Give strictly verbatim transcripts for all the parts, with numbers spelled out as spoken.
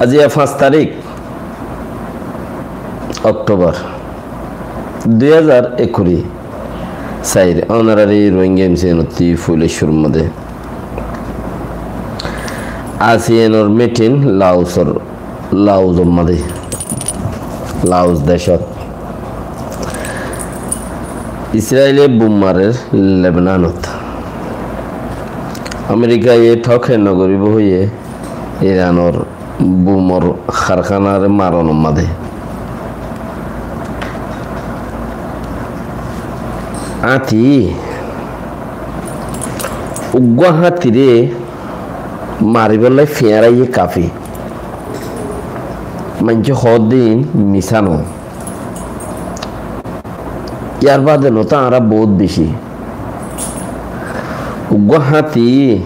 Aijja fañs tarík Októbor dui házar ekkuri sair, ónorari Rohingya M C N ottú foila cúrur mazé ASEAN or meeting Laos or, Laos or mazé, Laos decót. Israile bum marer Lebanonot. Amerikaye tók no goríbo hoiyé Iranor bumor karkanare maronor mazé. Áñti, uggúa háñtire maribólla fiñáraye kafi. Maincé hoódde iín misá no. Yar bade no, añára boóut bicí. Uggúa háñti,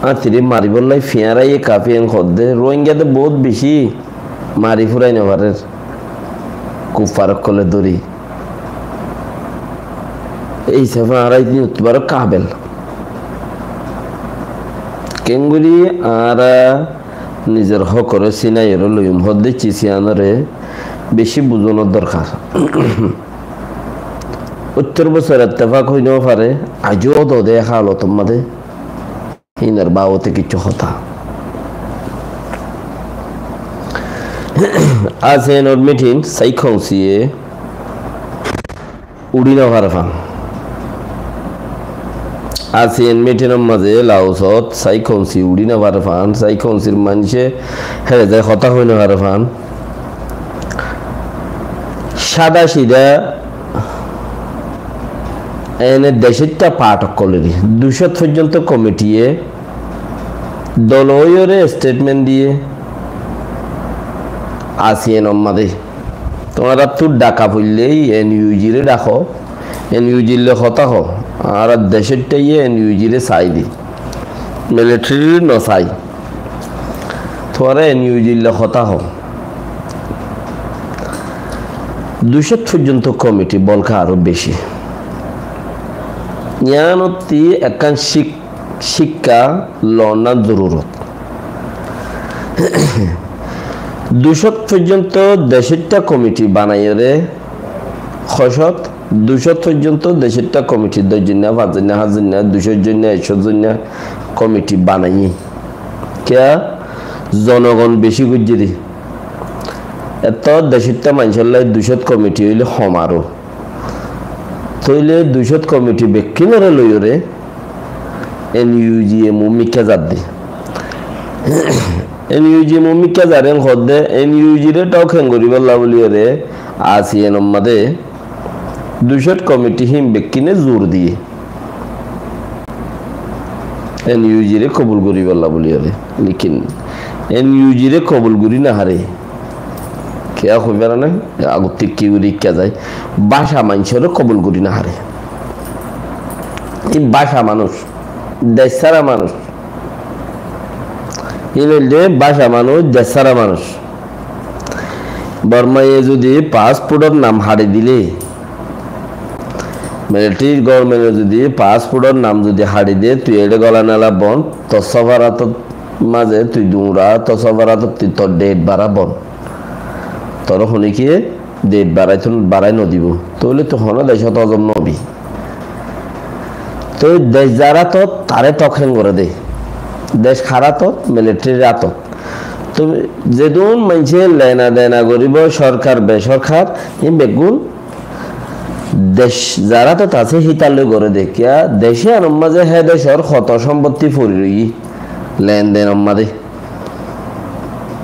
háñtire maribólla fiñáraye kafi en hoódde, Rohingya de boóut bicí, mari furai no farer. Kuffar ókkole dóri. Ei hísafe añára iín uttú baro kabel. Keéngorí añára nizor hókore sinaiyóre loiyum hoódde cíz yíanore bicí buzónor dorkar. Óttor bosór ettefak ói no fare, aijjó dode ek halotor mazé híinor babote kissú hotá. ASEAN or meeting sai kouñsiye uçí no fare fán. ASEAN meeting or mazé Laosot sai kouñsi uçí no fare fán, sai kouñsir maincé héçe zai hotá hoi no fare fán. Sáda sida ene decóitta part ókkolore dui cót foijjonto komitiye dol óiyore statement diye ASEAN or mazé. Tuáñrattú dhaka foillé NUG re dhako, NUG loi hotá hoó, añárar decóittaye NUG re sai de, military re no sai. Tuáñra NUG loi hotá hoó. Dui cót foijjonto komiti, bolke aró bicí. Yíanottí ekkán cík-, cíkka loonnan zorurot. Dui cót foijjonto decóitta komiti banaiyóre, hoi cót, dui cót foijjonto decóitta komiti, doc zonna, fañs zonna, háñt zonna, dui cót zonna, ek cót zonna komiti banaiyé. Kiyá? Zonogon bicí goijjé de. Etó decóitta maincólla dui cót komiti óile hom aró. Tóile dui cót komiti bekkúnore loiyóre NUG e muúmikká zadde. NUG e muúmikká zaren hoódde NUG re tók hén goríbolla buliyóre ASEAN or mazé dui cót komiti híin bekkúne zur diyé. NUG re kobul goríbolla buliyóre. Lekin NUG re kobul gorí no fare. Kiyá hoi fare na? Agottí ki gorí ikká zai. Báca maincóre kobul gorí no fare. Iín báca manúic, dec sára manúic. Iín óilde báca manúic, dec sára manúic. Bormaye zodi passport or nam haçi dile, military government e zodi passport or nam zodi haçi de, tui eçé gola nela bon, tor sofar atot mazé tui duñra, tor sofar atot tui tor date bara bon. Tor hone ki date barai tun barai no dibo. Tóile tui hono decót ozom no óbi. Toi dec zar atot tare tók hén goré de. Dec har atot, military r atot. Toi zedún maincé lena dena goríbo, sorkar besorkar, iín beggún dec zar atot asé hítar loi goré de. Kiyá? Dec yíanor mazé hé decór hoto sombottí fori roiyé, len den or mazé.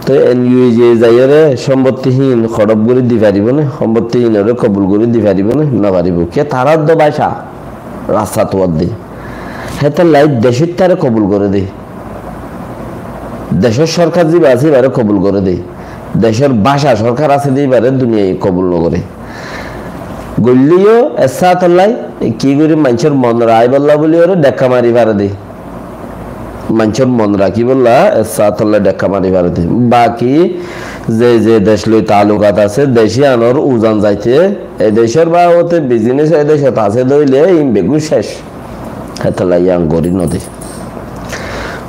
Toi NUG e zaiyóre sombottí híin hodhop gorí di faribó né? Sombottí híinore kobul gorí di faribó né? No faribó. Kiyá? Tarár do báca rastat uwar de. Hétolla decóittare kobul goré de. Decór sorkar ziba asé ibare kobul goré de. Decór báca sorkar asé de ibare duniyaye kobul no goré. Goillé yó essa tolla ki gorí maincór mon raibólla buliyóre dhekka mari fare de. Maincór mon rakíbolla essa tolla dhekka mari fare de. Baki ze ze dec loi taalukat asé, dec yíanor uzan zaite, e decór babote business e decót asé de óile iín beggún cec. Hétolla yían gorí no de.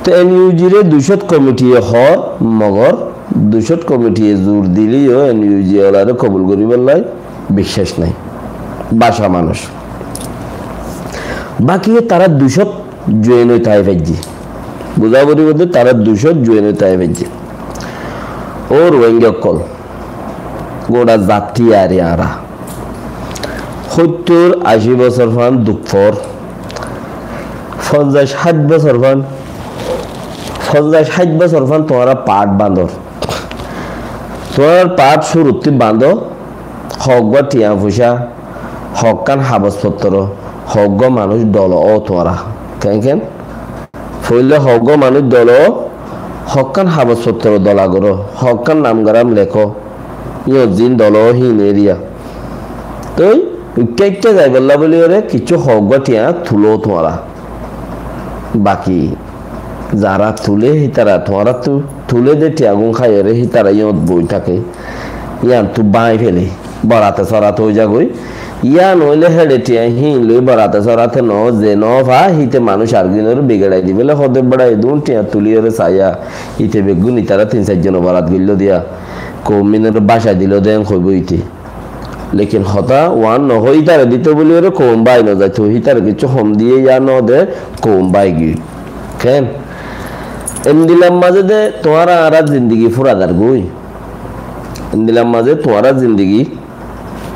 Te N U G re ducót komitiye hoór, mogor ducót komitiye zur dileyó N U G olaré kobul goríbolla biccác nái. Baca manúic. Baki tará ducót join ói táki faijjé. Buzá foribó de tará ducót join ói táki faijjé. Ó Rohingya ókkol, gura zat tiyari añára. Hóttur ací bosór fán duk foór. Fonzaic háit bosór fán, fonzaic háit bosór fán tuáñra paáth bañdór. Tuáñrar paáth cúruttú bañdó, hoggúa thiañ foicá, hokkán habos fottor, hoggúa manúic dolo ó tuáñra. Keén keén? Foóila hoggúa manúic dolo ó, hokkán habos fottor dola goró, hokkán nam garam lekó, yíñot ziín dolo ó híin eriya. Toi ikká ikká zaibolla bóliyoré kiccú hoggúa thiañ tuló tuáñra. Baki zará tulé hítara tuáñrattú tulé de thiañgún háiyoré hítara yíñot boi táke. Yíanttú báñgi féle, borate sórate ói zagói. Yían óile héçe thiañ híin loi borate sórate noó, ze noó fa, híte manúic argúinoré bigeçai dibéle hoóde beçai dun thiañ tulíyoré saiyá. Íte beggún ítara tin sairzono borat goilló diya, koum ínoré bácai diló de en hoibó íte. Lekin hotá uán nohó, ítare dito bóliyoré koum bái nozaito, ítare kiccú hom diyé yá node koum bái giyói. Keén? Endilar mazé de tuáñra añára zindigi fura zargói. Endilar mazé tuáñra zindigi,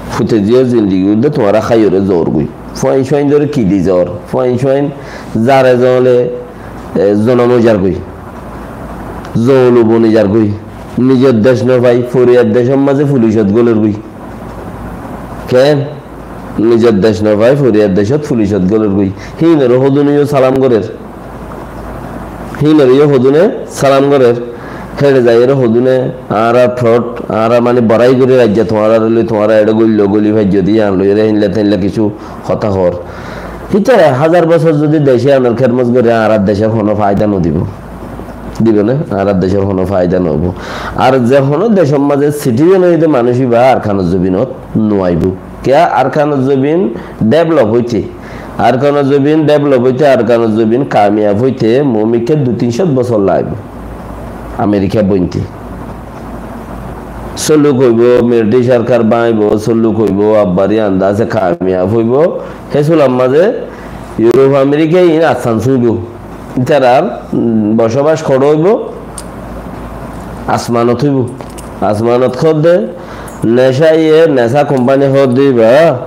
fute ziyó zindigi uddé tuáñra háiyoré zoorgói. Fuain suain dóri ki di zoor? Fuain suain zare zoole, e, zonom ói zargói. Zoolu boni zargói. Nizor dec nofai, foriyar decór mazé fulicót gólorgói. Keén? Nizor dec nofai, foriyar decót fulicót gólorgói. Híinoré hodúne yó salam gorér. Híinoré yó hodúne salam gorér. Héçe zaiyóre hodúne, añára fraud, añára mani borai gorí raijja, tuáñraré loi, tuáñra eçé goilló, goli faijjó de yían loiyóre héinla téinla kissú hotá hoór. Hítara házar bosór zodi dec yíanor kédmot goré, añárar decór honó faida nodibó. Dibó né? Añárar decór honó faida noóibo. Ar ze honó decór mazé citizen óiye de manúic íba Arkanor zobinot no aibó. Kiyá? Arkanor zobin develop óite, Arkanor zobin develop óite, Arkanor zobin kamiyab óite mumikká dui tin cót bosór laibo. Amerika bointé solluk óibo, militari sorkar báñgibo, solluk óibo, abbar yían de asé kamiyab óibo. Hé sular mazé Yurop, Amerika iín asán súibo. Ítarar, mm, bocóbac hoçé óibo? Asmanot óibo. Asmanot hoódde, neca iye, neca kompani hoódde íba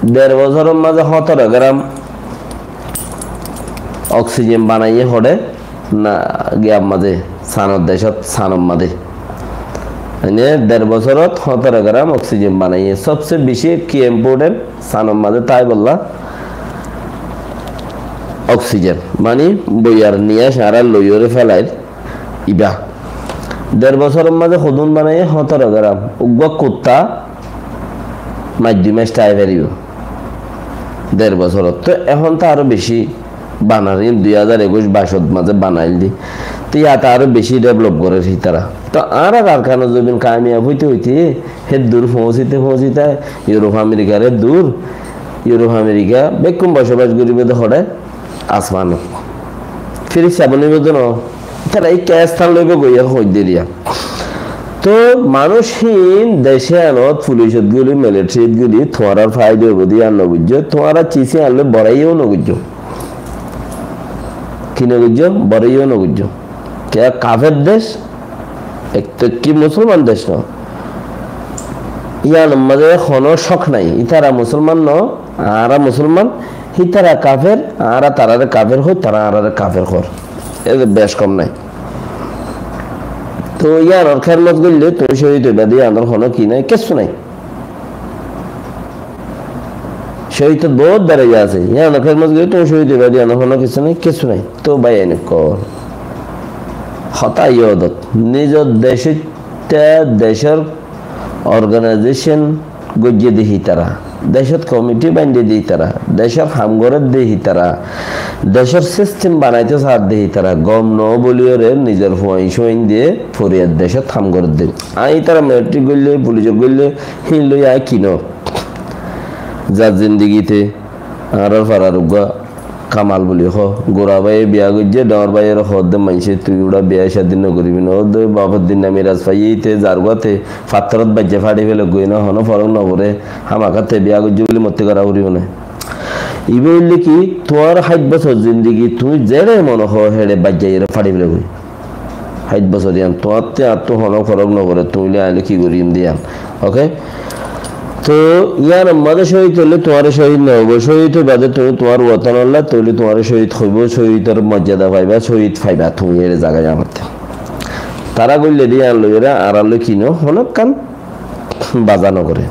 der bosóror mazé hótoro gram oksijen banaiyé hoçé na giyar mazé, sanor decót, sanor mazé. Mane der bosórot hótoro gram oksijen banaiyé. Sobse beci ki important sanor mazé táibolla oksijen. Mani boiyar niyas añára loiyóre félair. Ibá der bosóror mazé hodún banaiyé? Hótoro gram. Uggúa kutta mac dui mac tái faribó. Der bosórot. Toi ehón to aró beci banar, iín dui házar ekuic baicót mazé banail de. Toi yían to aró beci develop gorér hítara. Toi añárar Arkanor zobin kamiyab óite óite, héddur foóñsite foóñsite, Yurop Amerikar héddur, Yurop Amerika bekkún bocóbac goríbo de hoçé? Asmanot. Firista bonibo de no. Ítara ikká están loibo goiyé hoóidde diya. Toi manúic híin dec yíanot fulicót goli, militarit goli, tuáñrar faida óibo de yían nobuijjó, tuáñra cis yían loi borai yó nogoijjó. Ki nogoijjó? Borai yó nogoijjó. Kiyá? Kafer dec, ek to ki musolman dec no. Yíanor mazé honó cók nái. Ítara musolman no, añára musolman, hítara kafer, añára tarare kafer hoói, tara añárare kafer hoór. Ede bec kom nái. Toi yíanor kédmot goille tuñí cóhid óiba de yíanor honó ki nái, kessú nái. Cóhidot bout daraja asé. Yíanor kédmot goille tuñí cóhid óiba de yíanor honó kessú nái, kessú nái. Toi bái, enekká hotá yódot. Nizor decót, decór organization goijjé de hítara, decót komiti baindé de hítara, decór ham gorér de hítara, decór sistem banaito saár de hítara, gom noó bóliyoré nizor fuain suain de foriyar decót ham gorér de. Añí ítara militarit goille, fulicot goille, híin loi añí ki no. Zar zindigite añárar farar uggúa Kamal buli hoó, gura báiye biya goijjé, dhoóñr báiyoré hoódde maincé, tui uçá biya cádi no goribi, no hoódde bafor din nami ras faiyé, te zargóa te fattorot baijjá fáçi fele goi na, hono forok no foré, hámaká te biya goijjé buli mottí gorá foribó né. Ibá óilde ki, tuáñr háit bosór zindigi, tuñí zeçé mone hoó, héçe baijjá iyóre fáçi fele goi. Háit bosór yián, tuáñtte añáttu hono forok no foré, tuñí le añí le ki goijjum de yián. Oke? Toh, yiánor mazé cóhid óile tuáñre cóhid no óibo, cóhid ói bade tuñí tuáñr wotonolla, tóile tuáñre cóhid hoibo, cóhidor moijjada faiba, cóhid faiba tuñí ére zaga yiánotte. Tará goille de yián loiyóre añárar loi kino honokkán baza no goré.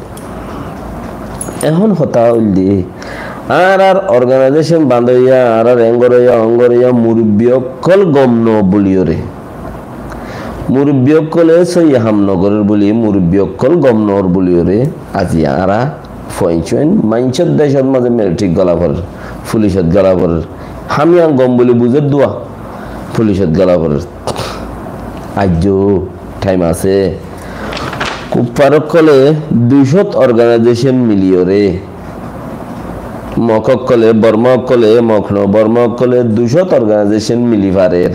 Ehón hotá óilde, añárar organaizécon bandoiya, añárar engoroiya, ongoroiya, murubbi ókkol gom no buliyóre. Murubbi ókkole sóiyi ham no gorér buli, murubbi ókkol gom no ór buliyóre, aijja añára foin-soin maincór decót mazé militrit gola forer, fulicot gola forer. Ham yián gom buli buzér dua, fulicot gola forer. Aijjó thaim asé. Kuffar ókkole duicót organaizécon miliyóre, Mok ókkole, Borma ókkole, Mok no, Borma ókkole duicót organaizécon mili farer.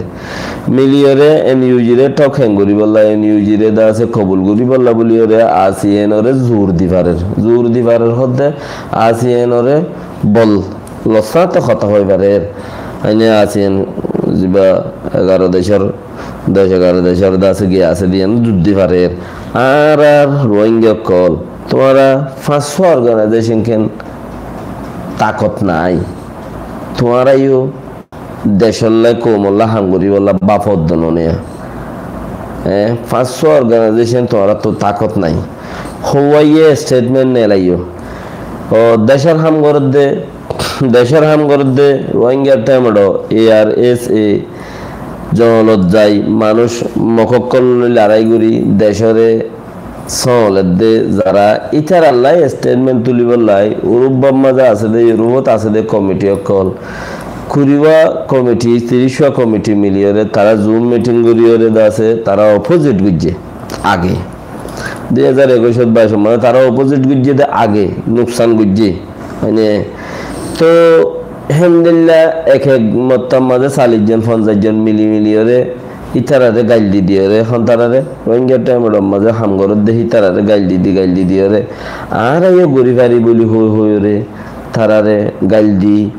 Miliyóre N U G re thok heng goríbolla, N U G re de asé kobul goríbolla buliyóre A C N ore zur di farer. Zur di farer hoódde A C N ore bol lossá te hotá hoi farer. Aine A C N ziba egaro decór, doc egaro decór de asé giya asé de yián zuddi farer. Añárar Rohingya ókkol, tuáñra fañs cót organaizécon ken takot nai. Tuáñra yó decólla, koumolla ham goríbolla báfoddo no niya. E, fañs cót organaizécon tuáñrattu takot nai. Houwaiye statement nelaiyó. O, decór ham gorédde, decór ham gorédde Rohingya thaim ot A R S A, zongolot zai manúic Mok ókkol loi lorai gorí decóre sóoledde zará ítarallá statement tulíbollá Urubbar mazé asé dé, Urubot asé dé komiti ókkol, kuriwá komiti, tirícwá komiti miliyóre tará Zoom miting goríyóre de asé, tará opozit goijjé age. Dui házar ekuicot baicot mazé tará opozit goijjé dé age, nuksan goijjé. Mane, toh, héndilla ek ek mottar mazé callic zon, fonzaic zon mili miliyóre ítararé gail di diyóre, hon tararé, Rohingya thaim ot mazé ham gorédde hítararé gail di di, gail di diyóre. Añára yó gorí fari buli hoi hoiyóre, tararé gail di,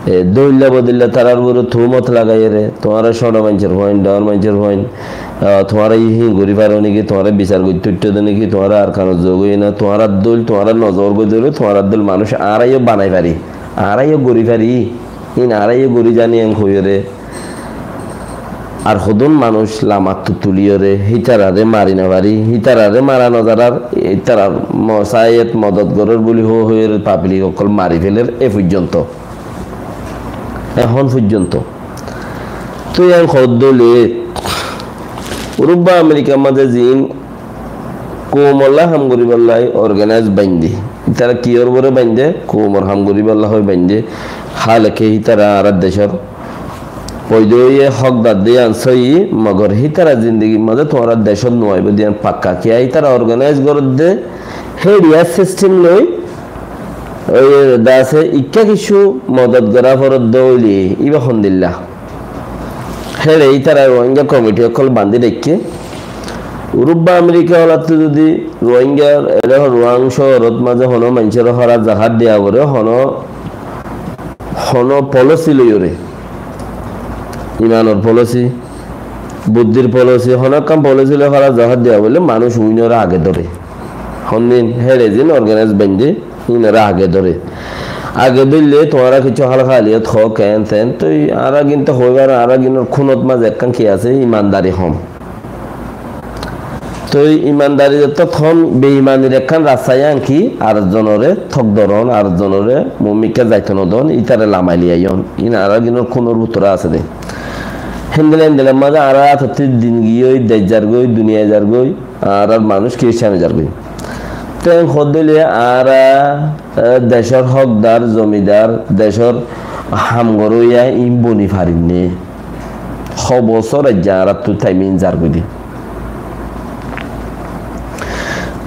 e, dóilla bodóilla tarar uore tuhumot lagaiyóre, tuáñra cóñço maincór fuain, dhoóñr maincór fuain, a, tuáñra yó híin gorí faro niki, tuáñra bisar goittó uiththó dé niki, tuáñra Arkanot zogói na, tuáñrar dóil, tuáñra no zogói dóile, tuáñrar dóil manúic añára yó banai fari, añára yó gorí fari, híin añára yó gorí zani en hoiyóre. Ar hodún manúic lamattú tuliyóre, hítararé mari no fari, hítararé mara no zarar, ítarar mo-, saáiyet modot gorér buli hoi hoiyóre pablik ókkol mari féler e foijjonto. Ehón foijjonto. Tui en hoódde óile, Urubba Amerikar mazé ziín koumolla ham goríbollá organaiz baindé. Ítara kiyór uore baindé? Koumor ham goríbollá hoi baindé. Háleke ítara añárar decór foida óiye hókdar de yián sóiyi, mogor hítara zindigir mazé tuáñrar decót no aibó de yián pakka. Kiyá ítara organaiz gorédde, héçiya sistem loi, oi, de asé, ikká kissú modot gorá foredde óile, íba hondilla. Héçe ítara Rohingya komiti ókkol bandí raikké. Urubba Amerika olattú zudi Rohingyar ere Ruang cóorót mazé honó maincóre hóra zahát diya foré, honó, honó polisi loiyóre, imanor polisi, buddír polisi, honó ekkán polisi loi hóra zahát diya foré, manúic uinoré age dóre. Hondin héçe zin organaiz baindé, inoré age dóre. Age dóille tuáñra kissú hálka haliyot hoó, ken ten, toi añára gin to hoi faro, añára ginor kúnot mazé ekkán ki asé, imandari hom. Toi imandari zettót hom, beimanir ekkán rasta yián ki, ar zonoré tók doron, ar zonoré muúmikká zaito no don, ítare lamai liyaiyon. In añára ginor kúnor bútore asé dé. Héndilla héndilla mazé añárar átottú din giyói, dec zargói, duniya zargói, añárar manúic Kiristan zargói. Te en hoddile añára, e, decór hókdar, zomidar, decór ham goróiya in boni farim né? Hó bosór aijja añárattú thaim in zargói dé.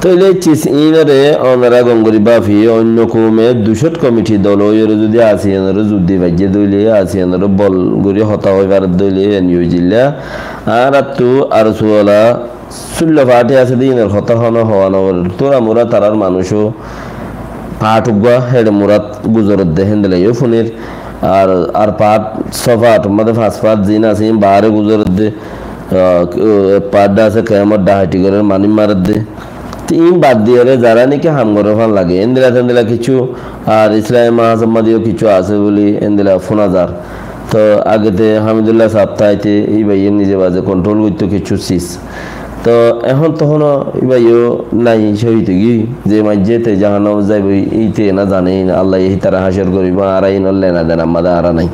Tóile cis iínoré onora gom gorí báfi, oinno koume duicót komiti dol óiyoré zudi ASEAN-ore zut di faijjé dóile, ASEAN-ore bol gorí hotá hoi faredde óile, en iyó zilla. Añárattú ar suwala súllo faáti asé de, iínor hotá honó howa noforé. Túra mura tarár manúic ó paát uggúa héçe murat guzoredde, héndilla yó fúnir. Ar, ar paát, só paát, made fañs paát ziín asé, iín baáre guzoredde. Ah, ek paát asé, kemor dhahaiti gorér, manúic maredde. Te iín bad diyoré zará niki ham goré fán lage, endilla tendilla kissú, ar Islami Mahazor mazé yó kissú asé buli endilla fúna zar. To agete Hamidullah saab táite íbaye nize baze kontrol goittó kissú cis. To ehón to hono íbaye yó nai, cóhid ói giyói, ze maijjé te jahannamot zaiboi, íte ena zane na, Allaye hítare hácor goribo, añára iínor lena dena mazé añára nai.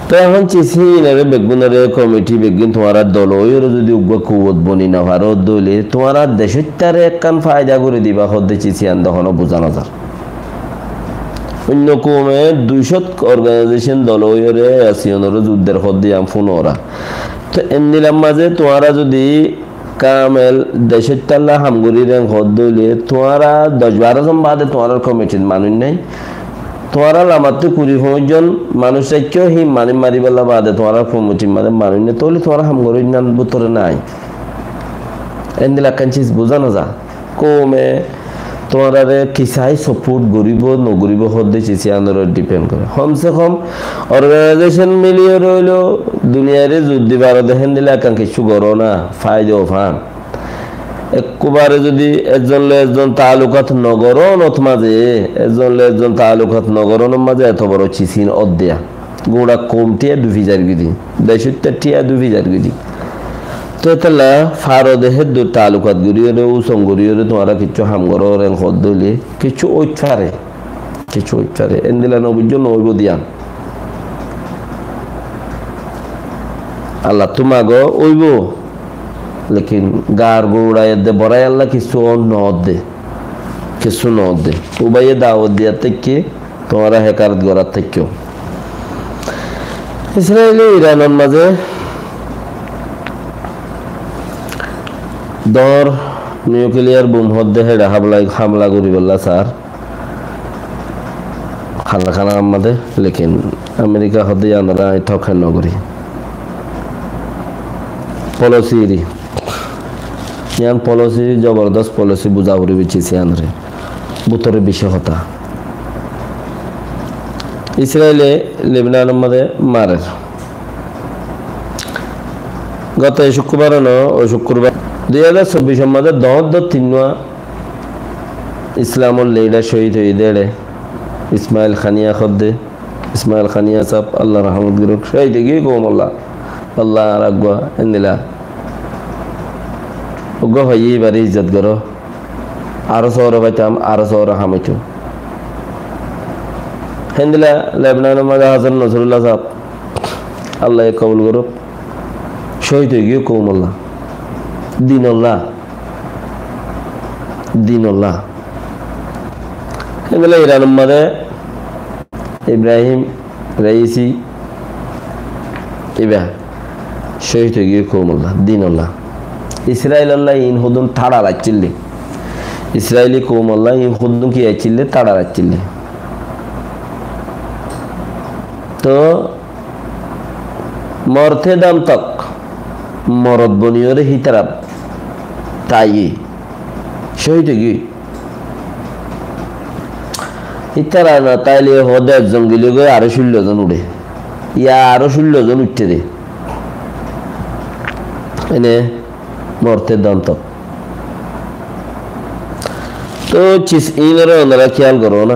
Te ehón cis híinore beggúnore komiti beggún tuáñra dol óiyoré zudi uggúa kuwot boni nofaró dóile tuáñra decóittare ekkán faida gorí diba hoódde cis ián de honó buzá nozar. Oinno koume duicót organaizecon dol óiyoré ASEAN-ore zut der hoódde ián fúnora. Te endilar mazé tuáñra zudi kamel decóittalla ham gorí reng hoódde óile tuáñra doc baró zon baade tuáñrar komitit manúic nái. Tuáñra lamattú kuri foñic zon manúic raikkó, híin manúic maribálla baade tuáñrar komitit mazé manúic nái. Tóile tuáñra ham gorí nan bútore nái. Endilla ekkán cis buzá noza. Koume tuáñrare kisái saport goríbo, nogoríbo hoódde cis iánore dhipend goré. Hom se hom organaizecon miliyóre óileó duniyaire zut di farede héndilla ekkán kissú goró na, faida ó fán. Ekkubare zudi ezzon loi ezzon taalukat nogoron, ot mazé ezzon loi ezzon taalukat nogoron, ot mazé eto boro cis iín óddeya. Guñça koum thiañ dufi zargói de, decóitta thiañ dufi zargói de. Te hétolla faro de héddur taalukat goríyoré, úsong goríyoré tuáñra kissú ham goró, reng hoódde óile kissú óit fare, kissú óit fare. Endilla nobuijjó, noóibo de ián. Allattú mago, óibo. Lekin gaar guñça edde boráiyalla kissú noódde, kissú noódde. Úbaiye dawot diyat táikke, tuáñra hékarot gorát táikko. Israile Iranor mazé dóñr nukliyar bum hoódde héçe hamla, hamla goríbolla saár. Kanakána ammá de, lekin Amerika hoódde iánore añí thók nogorí. Polosiri. Ián polosi, zobordos polosi buzá foribó cis iánore. Bútore bicí hotá. Israile Lebnanor mazé marer. Goto e cúkkurbar no, o cúkkurbar. Dui házar sobbicor mazé doóñr doóñr tinnúa Islamor lidar cóhid óiye de éçe. Ismail Haniya hoódde. Ismail Haniya saab, Allah rahmot gorók, cóhid ói giyói koumolla. Allah añára uggúa endilla. Uggúa faiyé ibáre izzot goró. Aró sóore faitam, aró sóore ham óito. Héndilla Lebnanor mazé Hasan Nasrullah saab, Allaye kobul gorók, cóhid ói giyói koumolla. Dinolla. Dinolla. Héndilla Iranor mazé Ibrahim Raisi ibá cóhid ói giyói koumolla, dinolla. Israilolla iín hodún tára raiccíl de. Israili koumolla iín hodún ki aiccíl de, tára raiccíl de. Toh morte dam tok, morot boniyoré hítara táiye, cóhid ói giyói. Ítara no táile hoóde ezzon gile goi aró cúllo zon uçé. Ya aró cúllo zon uiththé de. Ene morte dam tok. Toh cis iínoré onora kiyal goró na.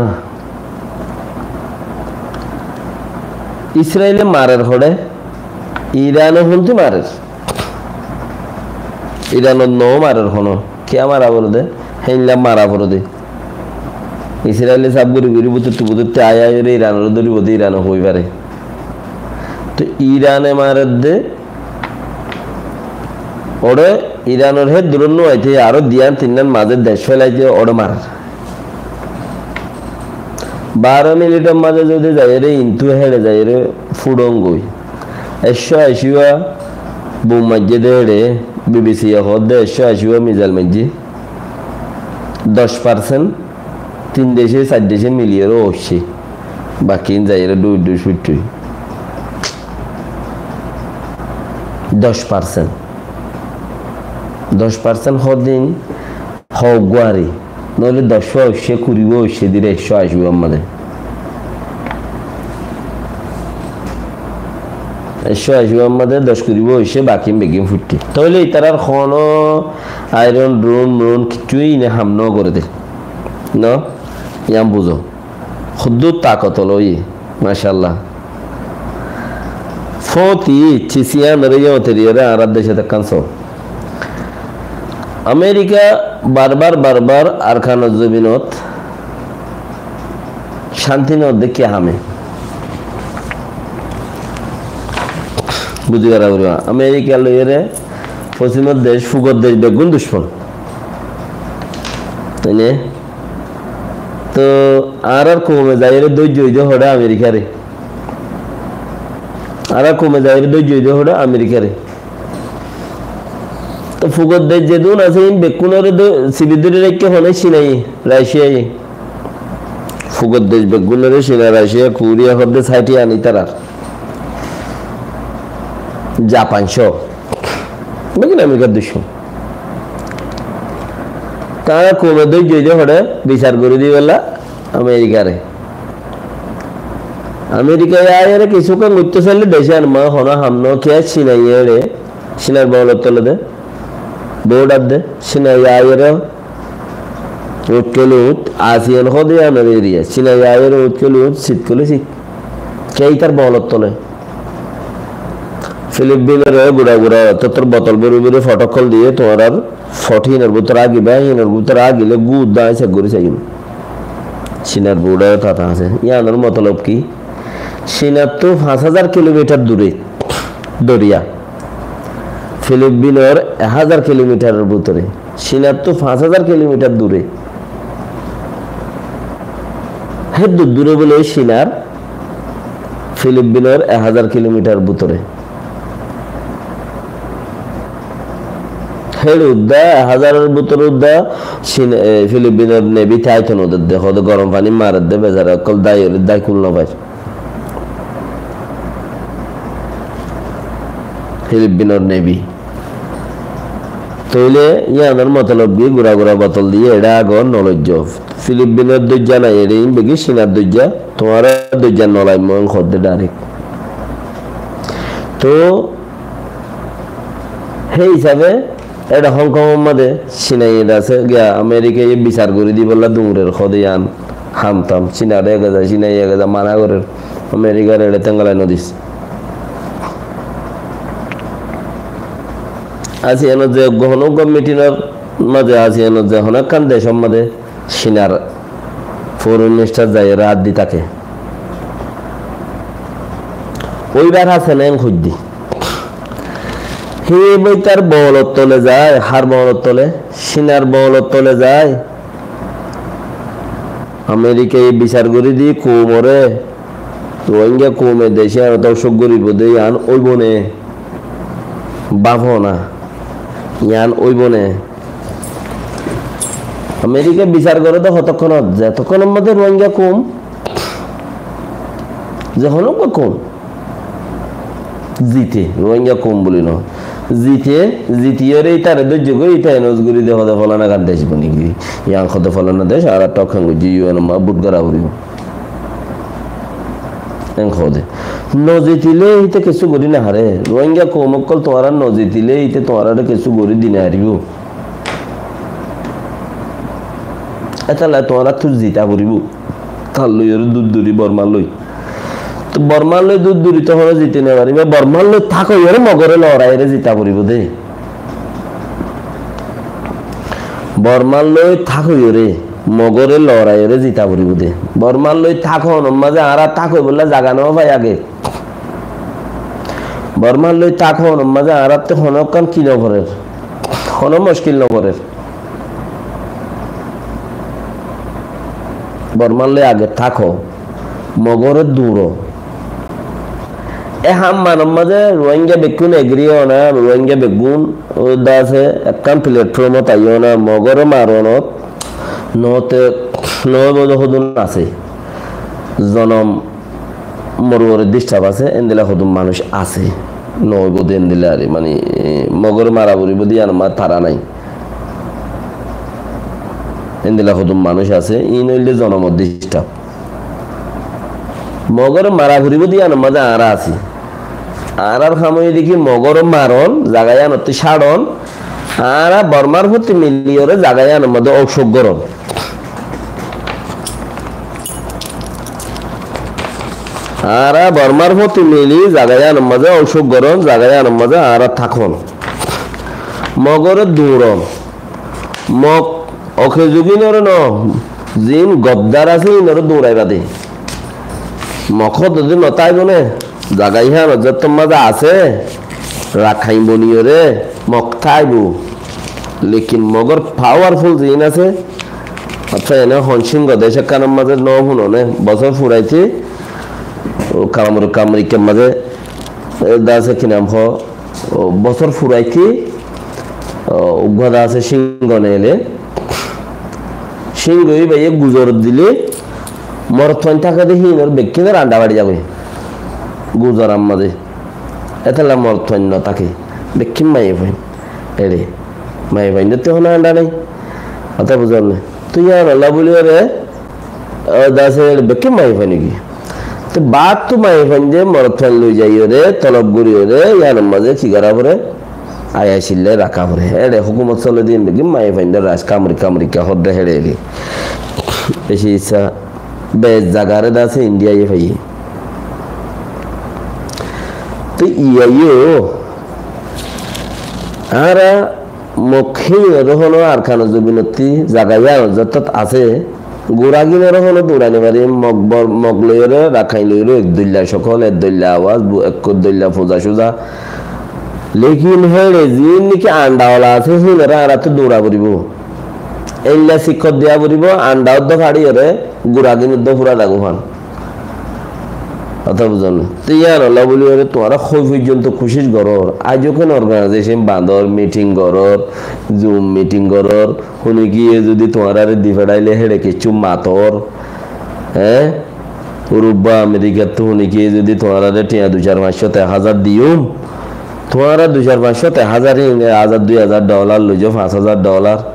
Israile marer hoçé, Irane hontú marer. Iranot no marer hono. Kiyá mara forede? Héinla mara forede. Israile saf gori gori bútottu bútottu ai ai ore Iranore dóribo de, Irane hoi fare. Toh Irane marer de, ore Iranor hé duron no aite aró diyan tinnan mazé dec felaite ore marer. Baró minitor mazé zodi zaiyóre, intu héçe zaiyóre furongoi. Ekcó aciwa bum maijjé de héçe, BBC ye hoódde ekcó aciwa mizail maijjé. doc parsent tin decé, sair decé miliyóre óiccé. Bakín zaiyóre dui dui sui tui. Doc parsent. Doc parsent hodin? Hoggwari. Noóile doc fua óiccé, kuri fua óiccé, dire ekcó aci fua ammáde. Ekcó aci fua ammáde doc kuri fua óiccé, bakín beggín fuittí. Tóile itarar honó iron, drone, mrone kiccú ine ham no goré dé. No? Yián buzó. Hoddúr takot ol óiye, macállah. Fóti, cisiyanóre yóñteriyóre añárar decót ekkán soó. Amerika barbar, barbar Arkanor zobinot cánti no dé ki hame? Buzí fara foribó. Amerika loiyóre fosimor dec, fugor dec beggún ducmon. Ene? Toh añárar koume zaiyóre dóijjo óiye dé hoçé Amerikare. Añárar koume zaiyóre dóijjo óiye dé hoçé Amerikare. Toh fugor dec zedún asé, ín bekkúnore dó-, sibi dóri raikké hone? Cinaye, Raciyaye. Fugor dec beggúnore Cina, Raciya, Kuriya hoó dé sáiti ani tarar. Japan só. Beggín Amerikar ducmon. Tará koume dóijjo óiye dé hoçé? Bisar gorí dibálla Amerikare. Amerikaye aiyóre kessú ekkán goittó sailé decán ma honó ham no, kiyá Cinaye eçé, Cinar bogolor tole dé, bordar dé, Cinaye aiyóre uñth óile uñth, ASEAN hoó dé yiánor eriya, Cinaye aiyóre uñth óile uñth, sit óile sit. Kiyá itar bogolor tole? Filippinore gura gura tottór botol bóri bóri fot ókkol diyé, tuáñrar fot hínor bútore agibá, hínor bútore agilé gúu dá aññí sek gorí saiyum. Cinar bordarot tata asé. Yiánor motolob ki? Cinattú fañs házar kilomitar dure doriya. Filippinor ek házar kilomitaror bútore. Cinattú fañs házar kilomitar dure. Héddur dure bóle Cinar, Filippinor ek házar kilomitar bútore. Héçe uddá, ek házaror bútore uddá Cin-, e, Filippinor nebi táito no der dé, hoó dé gorom faní marer dé, besara ókkol dáiyore dái kúl no fair. Filippinor nebi. Tóile yíanor motolob ki, gura gura botol diyé, eçé agor no loijjó. Filippinor dóijja nai, eçé ín beggín Cinar dóijja, tuáñrar dóijja no laimmo, en hoódde direct. Tó hé hísabe eçé Hong Kong or mazé Cinaye eçé asé, giya Amerikaye bisar gorí dibolla duñrer hoóde yían ham tam. Cinare egeza, Cinaye egeza mana gorer. Amerikare eçé tengalai no dis. ASEAN ot ze honó uggwá meeting or mazé, ASEAN ot ze honó ekkán decor mazé Cinar foreign minister zaiyóre át di táke. Óibar asé né en hoiddí. Hé bóitar bogolor tole zai, hár bogolor tole? Cinar bogolor tole zai. Amerikaye bisar gorí di koumore, Rohingya koume dece aró dóngco goríbo de, yián óibo né? Báfo na, yián óibo né? Amerikaye bisar goré de hotokkónot, zetokkónor mazé Rohingya koum, ze honó uggwá koum zite, Rohingya koum buli no, zite, zitiyóre ítare dóijje goi, ítaye nos gorí de, hoóde folana gan dec boni giyói, yián hoóde folana dec, añára tok hán goijjí, U N or mazé bút gora foribo. En hoóde. No zitilé íte kessú gorí no fare. Rohingya koum ókkol tuáñra no zitilé íte tuáñrare kessú gorí di no faribo. Étalla tuáñrattú zita foribo. Tar loi ore dut duri, Bormar loi. Tó Bormar loi dut duri tó honó ziti no fariba. Bormar loi tákoiyore Mogore loraiyore zita foribo de. Bormar loi tákoiyore Mogore loraiyore zita foribo de. Bormar loi táko honor mazé añára tákoibolla zaga no fai age. Bormar loi táko honor mazé añárattú honó ekkán ki no forer? Honó muckil no forer. Bormar loi age táko, Mogore duro. E ham manor mazé Rohingya bekkún agree ó na, Rohingya bekkún ó dase ekkán platform ot aiyó na, Mogore maronot Noóte, noóibo de hodún asé. Zonom moror disturb asé, endilla hodún manúic asé. Noóibo de endilla ar, mani, Mogor mara foribo de yián ma tara nai. Endilla hodún manúic asé, iín óilde zonomor disturb. Mogor mara foribo de yián mazé añára así. Añárar ham óiye de ki Mogor maron, zaga yiánottú cáron, añára Bormar foti miliyóre zaga yiánor mazé óusuk goron. Añára Bormar foti mili zaga yiánor mazé óusuk goron, zaga yiánor mazé añára tákon. Mogore duñron. Mog oke zugin ore no, zin goddar asé, inore duñraiba de. Mog hodde no táibo ne, zaga yián zotto mazé asé, Rakhain boniyore Mog táibo. Lekin Mogor powerful zin asé, aca ene hon Singho dec ekkanor mazé no fúno ne, bosór furaite, o kamri, kamri ke mazé, e, dase ki nam ho, o, bosór furaite, o, uggwá de asé Singho neile. Singho ibáye guzor dile, morot fuain táke de híinor bekkúnor anda bari zagói. Guzor amma de. Etolla morot fuain no táke. Bekkún maiya fuain. Ere. Maiya fuain de to hono anda nai. Hotá buzón ne? To yián olla buli ore, o, dase bekkún maiya fuain ki. To battú maiya fuain de morot fuain loi zaiyore, tolob goriyore, yiánor mazé ki gora fore? Ayacilla raka fore. Ere hukumot sole de bekkún maiya fuain de raj kamri kamri ke hodde here ele. Eci isa bej zagare dase India ye faiye. To iyayo, añára Mog híinore hono Arkanor zobinotti zaga yián zottot asé, guraginore hono duñrai no fari, Mog bor, Mog loiyore, Rakhain loiyore, ek doilla cokol, ek doilla awaz, bu, ek doilla fuza suza. Lekin here zin niki anda ola asé, híinore añárattú duñra foribo. Eilla sikkot diya foribo, anda oddo fariyore, guragin oddo fura dagu fan. Hotá buzón ne? To yián olla buli ore tuáñra hoi foijjonto kucíc goror. Aijjó ken organization bandor, meeting goror, Zoom meeting goror. Hone kiye zodi tuáñrare di feçaile here kessú mator. Hé? Urubba Amerikattú hone kiye zodi tuáñrare tiañ dui car fañs cót ek házar diyum. Tuáñra dui car fañs cót ek házar, ek házar dui házar dollar loizo, fañs házar dollar.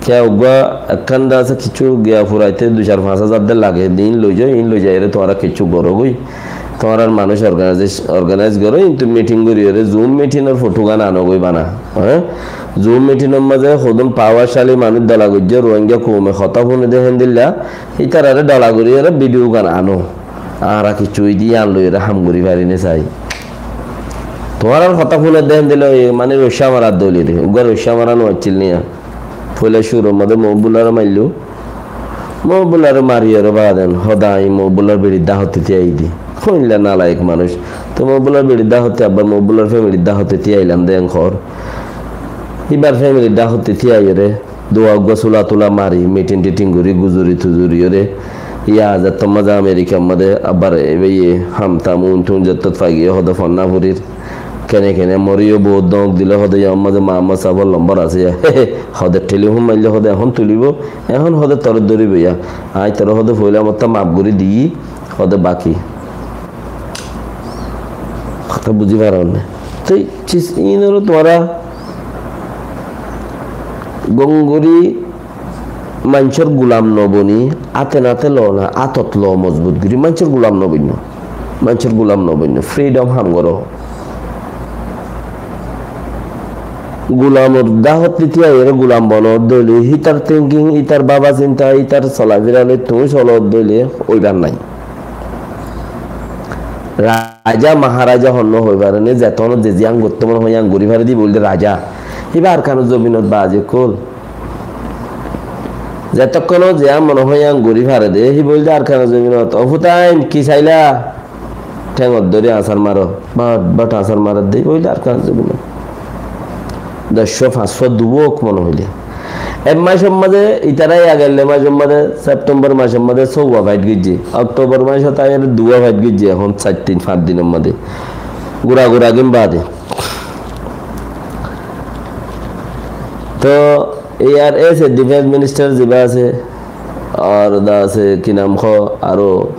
Ke uggwá ekkán de asé kessú giya furaite dui car fañs házar de lage, din loizo, in loizaiyore tuáñra kessú gorogói. Tuáñrar manúic organize, organize goro, kintu meeting goriyore Zoom meeting or foto gán anogói bana. Hé? Zoom meeting or mazé hodún powershali manúic dola goijjé, Rohingya koume hotá fúne de héndilla, ítarare dola goriyore video gán ano. Añára kessú idi yián loiyore ham gori fari ne sai. Tuáñrar hotá fúne de héndilla, mane Rohingya mara dóilire, uggwá Rohingya mara no accíl niya. Foila cúrur mazé Mohibulláre maillo. Mohibulláre mariyore baden, hode añí Mohibullar beçir dahotte tíai di. Hoilla nalayek manúic. To Mohibullar beçir dahotte, abbar Mohibullar femilir dahotte tíailam de en hor. Ibar femilir dahotte tíaiyore, duwa uggwá sula tula mari, meeting teeting gori, guzuri tuzuriyore. Iya, zettót mazé Amerikar mazé, abbar ebaiye ham tam un tun zettót faigiye hode fonna furir. Kene kene moriyo bout dóñk dile hode, yar mazé Muhammod sábor lombor asé ya. Hode telifon maille hode ehón tulibo, ehón hode tore dóribo ya. Añí tore hode foila motta maf gori diyí, hode baki. Hotá buzi faron ne? Te cis inoro tuáñra gom gori Maincór gulam no boni, áte náte lo na, átot lo mozbut gori. Maincór gulam no boinno. Maincór gulam no boinno. Freedom ham goro. Gulamor dahot liti aiyóre gulam bono dóile, hítar thinking, hítar baba sinta, hítar solafira loi tuñí solo dóile, óibar nai. Raja, maharaja honno hoi fare ne, zeton ze ziyan gotte mone hoi yiyan gori fare de buli de raja. Íba Arkanor zobinot bazi ókkol. Zetokkono ziyan mone hoi yiyan gori fare de, hí buli de Arkanor zobinot. O futain, ki saila? Thengot dóri asar maro. Bat, bat asar maro de, buli de Arkanor zobinot. Doc cót, fañs cót duwok mone hoile. Ek macor maze, itara agelle macor maze, September macor maze sóuwa fight goijje. October macot aiyóre duwa fight goijje, ehón sair din, fañs dinor maze. Gura gura gin bade. To, ARS e defense minister ziba ase, ar de asé ki nam hoó, aró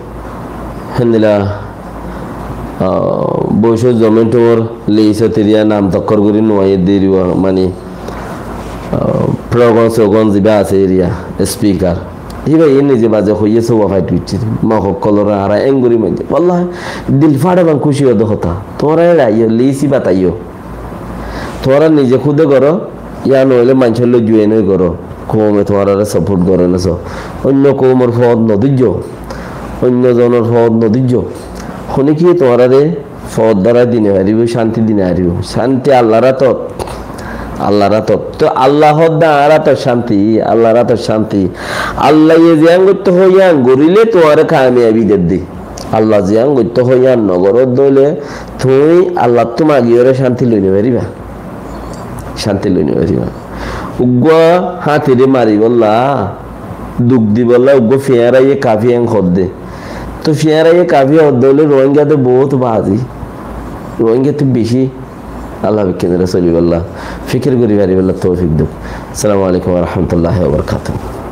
héndilla, ah, boicór zomin tumor leisot eriya nam tokkor gorí nuaiyé de eriya, mani, ah, progon sogon ziba asé eriya, speaker. Híba iye nize baze hoiyé sóba fait goiccé. Mok ókkolore añára en gorí maincé. Wallahi, dil fáçe ban kúci óde hotá. Tuáñra eçe aiyó, leisi bataiyó. Tuáñra nize kúde goró, yá noóile maincór loi juain ói goró. Koume tuáñrare support goré né só. Oinno koumor foód nodijjó. Oinno zonor foód nodijjó. Hone ki tuáñrare foód dórai di no faribó, cánti di no faribó. Cánti Allar átot. Allar átot. Toi Allah hoódde añár átot cánti, Allar átot cánti. Allaye ziyán goittó hoó yían goríle tuáñre kamiyabi der de. Allah ziyán goittó hoó yían nogoródde óile tuñí Allattú magiyóre cánti loi no faribá. Cánti loi no faribá. Uggúa háñtire maribólla, duk dibólla, uggúa fiñáraye kafi en hoódde. Toi fiñáraye kafi hoódde óile Rohingya de bout bazi. Rohingya ttu beci Allah bekkúnore solibólla fikir gorí faribólla toufik douk. Assalamu alaikum wa rahmatullahi wa barakatuhu.